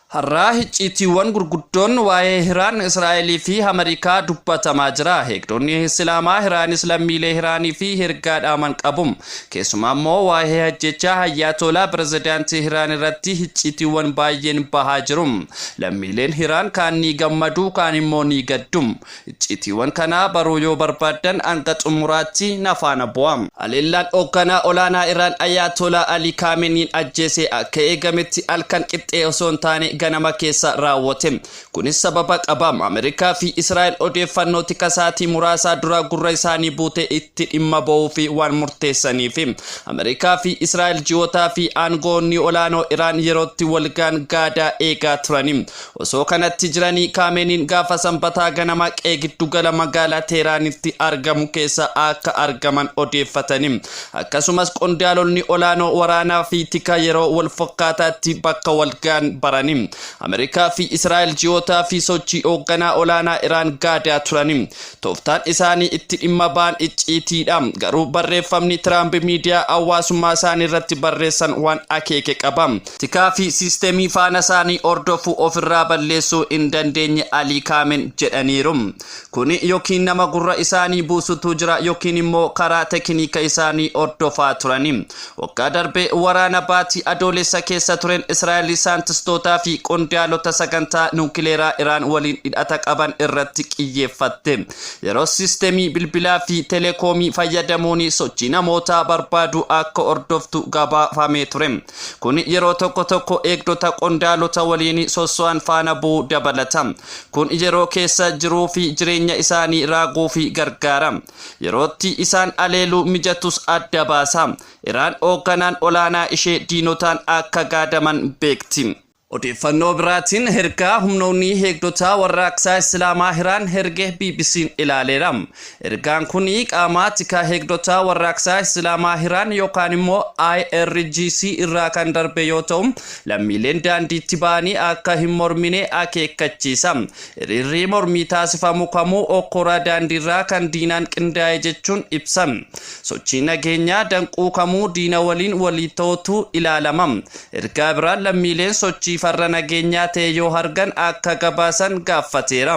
Har'aa icciitiiwwan gurguddoon waa'ee Iraan, Israa'elii fi Ameerikaa dubbatamaa jira. Eegdonni Islaamaa Iraanis lammiilee Iraanii fi ergaa dhaaman qabu. Keessumaa immoo waa'ee ajjechaa Ayyaatolaa pirezidaantii Iraan irratti icciitiiwwan baay'een bahaa jiru. Lammiileen Iraan kaan ni gammadu, kaan immoo ni gaddu. Icciitiiwwan kanaa baruu yoo barbaaddan hanga xumuraatti na faana bu'a. Haleellaan hoogganaa olaanaa Iraan Ayyaatolaa Ali Kaameniin ajjeese akka eegametti halkan qixxee osoo hin taane ganama keessa raawwate. Kunis sababa qaba. Ameerikaa fi Israa'el odeeffannoo tikasaatii muraasaa dura gurra isaanii buute itti dhimma ba'uu fi waan murteessaniif. Ameerikaa fi Israa'el ji'ootaa fi aangoonni olaanoo Iraan yerootti walgaan gaadaa eegaa turani. Osoo kanatti jiranii Kaameniin gaafa Sanbataa ganama qe'ee giddugala magaalaa Teeraanitti argamu keessa akka argaman odeeffatani. Akkasumas qondaalonni olaanoo waraanaa fi tika yeroo wal fakkaataatti bakka walgaan barani. Ameerikaa fi Israa'el ji'ootaa fi sochii hoogganaa olaanaa Iraan gaadaa turani. Tooftaan isaanii itti dhimma ba'an icciitiidha. Garuu barreeffamni Tiraamp miidiyaa hawaasummaa isaanii irratti barreessan waan akeeke qaba. Tikaa fi siisteemii faana isaanii hordofuu ofirraa balleessuu hin dandeenye Alii Kaamen jedhaniiru. Kuni yookiin nama gurra isaanii buusutu jira yookiin immoo karaa tekniika isaanii hordofaa turani. Waggaa darbe waraana baatii Adoolessa keessa tureen Israa'el saayintistootaa fi qondaalota sagantaa nuukileeraa Iraan waliin hidhata qaban irratti xiyyeeffatte. Yeroo siisteemii bilbilaa fi teleekoomii fayyadamuun sochii namootaa barbaadu akka hordoftu gabaafamee ture. Kun yeroo tokko tokko eegdota qondaalota waliin sosso'an faana bu'uu dabalata. Kun yeroo keessa jiruu fi jireenya isaanii raaguu fi gargaara. Yerootti isaan aleeluu mijatus adda baasa. Iraan hoogganaan olaanaa ishee diinotaan akka gaadaman beekti. Odeeffannoo biraatiin ergaa humnoonni eegdotaa warraaqsaa Islaamaa Iraan erge BBC'n ilaaleera. Ergaan kun qaama tikaa eegdotaa warraaqsaa Islaamaa Iraan yookaan immoo IRGC irraa kan darbe yoo ta'u, lammiileen daandiitti ba'anii akka hin mormine akeekkachiisa. Hiriirri mormii taasifamu kamuu okkora daandiirraa kan diinaan qindaa'e jechuun ibsa. Sochii nageenyaa danquu kamuu diina waliin walii ta'utu ilaalama. Ergaa biraan lammiileen sochii farra nageenyaa ta'e yoo argan akka gabaasan gaafateera.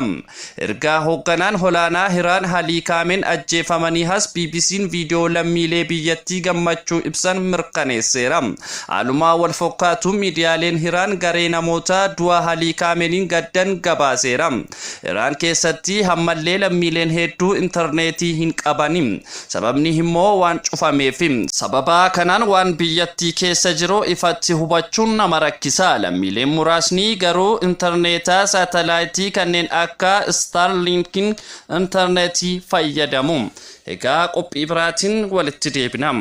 Ergaa hoogganaan olaanaa Iraan Alii Kaameen ajjeefamanii as BBC'n viidiyoo lammiilee biyyattii gammachuu ibsan mirkaneesseera. Haalumaa wal fakkaatu miidiyaaleen Iraan garee namoota du'a Alii Kaameeniin gaddan gabaaseera. Iraan keessatti ammallee lammiileen hedduu intarneetii hin qabani. Sababni immoo waan cufameef. Sababa kanaan waan biyyattii keessa jiru ifatti hubachuun nama rakkisa. Lammiileen muraasni garuu intarneetaa saatalaayitii kanneen akka Starlinkin intarneetii fayyadamu. Egaa qophii biraatiin walitti deebina.